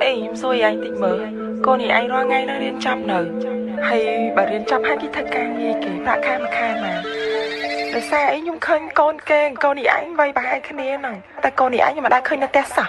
អេខ្ញុំសួរឯងតិចមើលកូននេះឯងរាល់ថ្ងៃនឹងរៀនចប់នៅហើយបើរៀនចប់ហើយគេធ្វើការងារគេប្រាក់ខែមួយខែមកដោយសារអីខ្ញុំឃើញកូនគេកូននេះឯងវ័យប្រហែលគ្នាហ្នឹងតែកូននេះឯងខ្ញុំមិនដែលឃើញនៅផ្ទះសោះ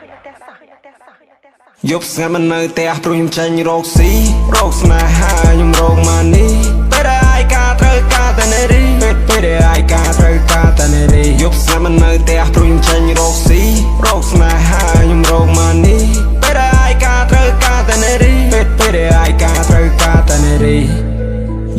យប់ស្ងាត់មិននៅផ្ទះព្រោះខ្ញុំចេញរកស៊ីរកស្នេហាខ្ញុំរក money ពេលដែលឯកាត្រូវការតែនារីពេលពេលដែលឯកាត្រូវការតែនារីយប់ស្ងាត់មិននៅផ្ទះព្រោះខ្ញុំចេញរកស៊ីរកស្នេហាខ្ញុំរក money ពេលដែលឯកាត្រូវការតែនារីពេលពេលដែលឯកាត្រូវការតែនារី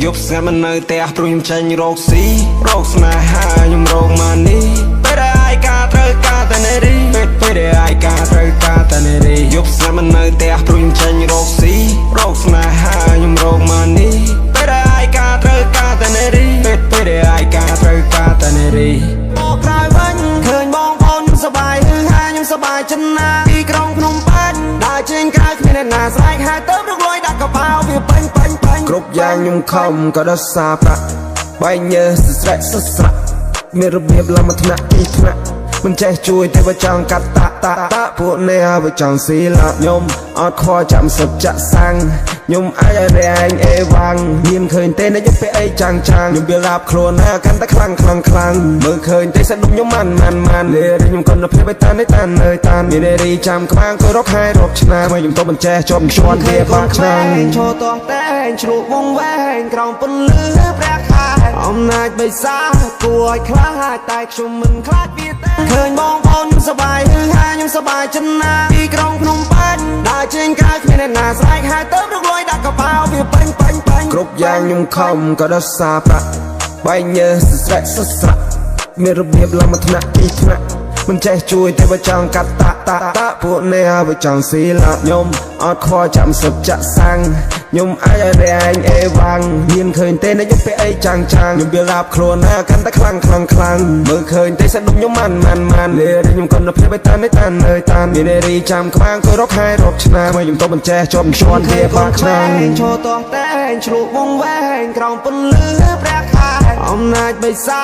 យប់ស្ងាត់មិននៅផ្ទះព្រោះខ្ញុំចេញរកស៊ីរកស្នេហាខ្ញុំរក money ពេលដែលឯកាត្រូវការតែនារីពេលពេលដែលឯកាត្រូវការតែនារីយប់ស្ងាត់មិននៅផ្ទះព្រោះខ្ញុំចេញរកស៊ីរកស្នេហាខ្ញុំរក money ពេលដែលឯកាត្រូវការតែនារីពេលពេលដែលឯកាត្រូវការតែនារី មកក្រោយវិញឃើញបងប្អូនខ្ញុំសប្បាយហឺហាខ្ញុំសប្បាយចិនណាទីក្រុងភ្នំពេញដើរចេញក្រៅគ្មានអ្នកណាស្រែកហើយទៅរកលុយដាក់កប៉ាល់វាពេញពេញពេញ គ្រប់យ៉ាងខ្ញុំខំក៏ដោយសារប្រាក់បែកញើសស្រែកសស្រាក់មានរបៀបឡើងមួយថ្នាក់ពីរថ្នាក់មិនចេះជួយទេបើចង់កាត់តាតាតាពួកនេះបើចង់ស៊ីឡាខ្ញុំអត់ខ្វល់ចាំសឹកចាក់សាំងខ្ញុំអាចឲ្យរែងអេវ៉ាំងមានឃើញទេអ្នកខ្ញុំពាក់អីចាំងចាំងខ្ញុំវាឡាបខ្លួនណាកាន់តែខ្លាំងខ្លាំងខ្លាំងមើលឃើញទេសាច់ដុំខ្ញុំម៉ាន់ម៉ាន់ម៉ាន់លេខ្ញុំគុណភាពឲ្យតានតានអើយតានមាននារីចាំក្បាងក៏រកខែរាប់ឆ្នាំខ្ញុំទៅបញ្ចេះជាប់ជន់វាបាក់ឆ្នាំង ឈរតោះតែងឆ្លក់វងវែងក្រោមពន្លឺព្រះខែអំណាចបិសាគួរឲ្យខ្លាចតែខ្ញុំមិនខ្លាចវាទេឃើញបងប្អូនខ្ញុំសប្បាយហឺហាខ្ញុំសប្បាយចិនណាទីក្រុងភ្នំពេញដើរចេញក្រៅគ្មានអ្នកណាស្រែកហើយទៅរកលុយដាក់កប៉ាល់វាពេញពេញពេញ គ្រប់យ៉ាងខ្ញុំខំក៏ដោយសារប្រាក់បែកញើសស្រែកសស្រាក់មានរបៀបឡើងមួយថ្នាក់ពីរថ្នាក់មិនចេះជួយទេបើចង់កាត់តាតាតាពួកនេះបើចង់ស៊ីឡាខ្ញុំអត់ខ្វល់ចាំសឹកចាក់សាំងខ្ញុំអាចឲ្យរែងអេវ៉ាំងមានឃើញទេអ្នកខ្ញុំពាក់អីចាំងចាំងខ្ញុំវាឡាបខ្លួនណាកាន់តែខ្លាំងខ្លាំងខ្លាំងមើលឃើញទេសាច់ដុំខ្ញុំម៉ាន់ម៉ាន់ម៉ាន់លេខ្ញុំគុណភាពឲ្យតានតានអើយតានមាននារីចាំក្បាងក៏រកខែរាប់ឆ្នាំខ្ញុំទៅបញ្ចេះជាប់ជន់វាបាក់ឆ្នាំ ឈរតោះតែងឆ្លក់វងវែងក្រោមពន្លឺព្រះខែអំណាចបិសា